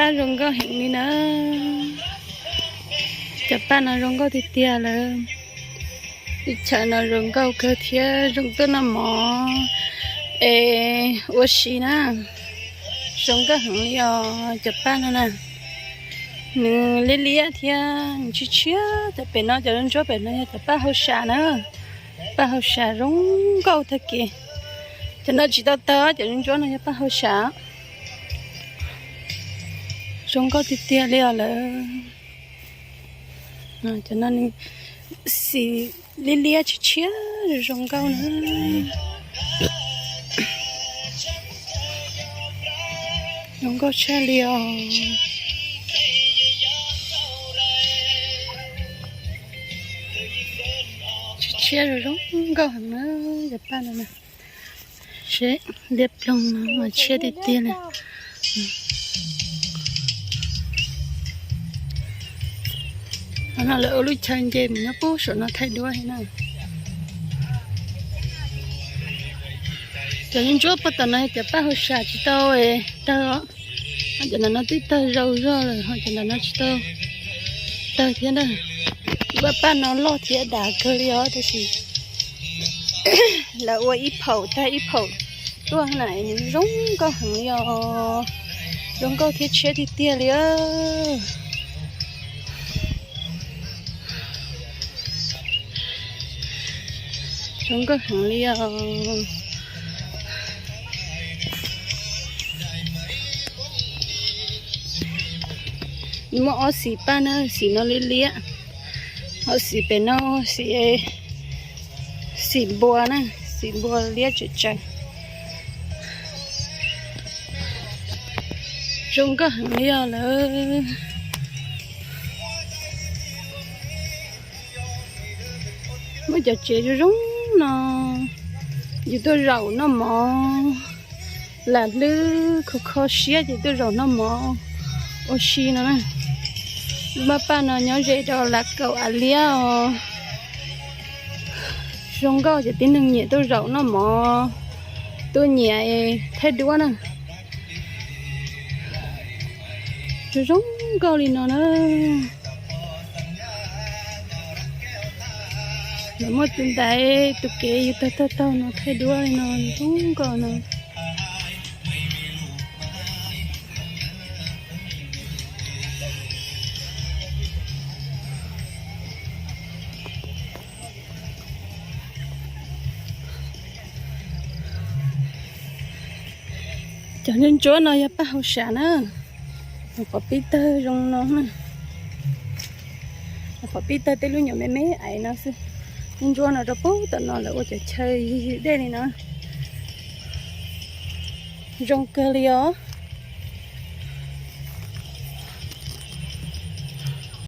Paj zoo nkauj heev li na. Cov paj no zoo nkauj tiag tiag lawm. Ib chaw no zoo nkauj kawg thiab zoo tuaj noj mov es ua si na. Zoo nkauj heev li os cov paj no na. Nws liab liab thiab nws tshiab tshiab. Cov pem no cov ntsuab pem no yog cov paj hauj sam na. Paj hauj sam zoo nkauj tag kev. Cov no tsis tau tawg, cov ntsuab no yog paj hauj sam. Zoo nkauj tiag tiag li os lawm. Cov no nws xim liab liab tshiab tshiab zoo nkauj na. Zoo nkauj tshaj li os. Tshiab tshiab zoo zoo nkauj heev na, cov paj no na. Seb liab ploog no mas tshiab tiag tiag li. Qhov no lawv ua lub chaw nce mus nyob pub saum no thaij duab thiab na. Cov ntsuab puag tom no cov paj hauj sam tsis tau tawg os. Cov ntawm no twb tawg zaus zog lawm ho cov ntawm no tsis tau tawg thiab na. Paj paj no loj thiab dav kawg li os tab sis lawv ua ib phaum tag ib phaum tuaj na, nws zoo nkauj heev li os. Zoo nkauj thiab tshiab tiag tiag li. Zoo nkauj heev li os. Muaj ob xim paj na, xim no liab liab, ho xim pem no xim, xim npua na, xim npua liab tsawv tsawv. Zoo nkauj heev li os lawm. Muaj cov tsev zoo zoo no, yus tuaj zaum noj mov, lam hlwb kho kho siab ces tuaj zaum noj mov ua si no na. Lub paj paj no nyob ze rau Lav Kaum Av Liab os. Zoo nkauj ces tib neeg nyiam tuaj zaum noj mov, tuaj nyiam thaij duab na. Zoo zoo nkauj li no na. Lawv muaj tus ntaiv tus kev yus taug taug taug no thaij duab li no zoo nkauj no. Cov ntsuab ntsuab no yog paj hauj sam na. Qhov pib tawg zoo no na. Qhov pib tawg tej lub nyuam me me aiv no xwb. Ntsuab no rau pem tom no lawv ua cov chaw ywg ywg dej li no. Zoo kawg li os.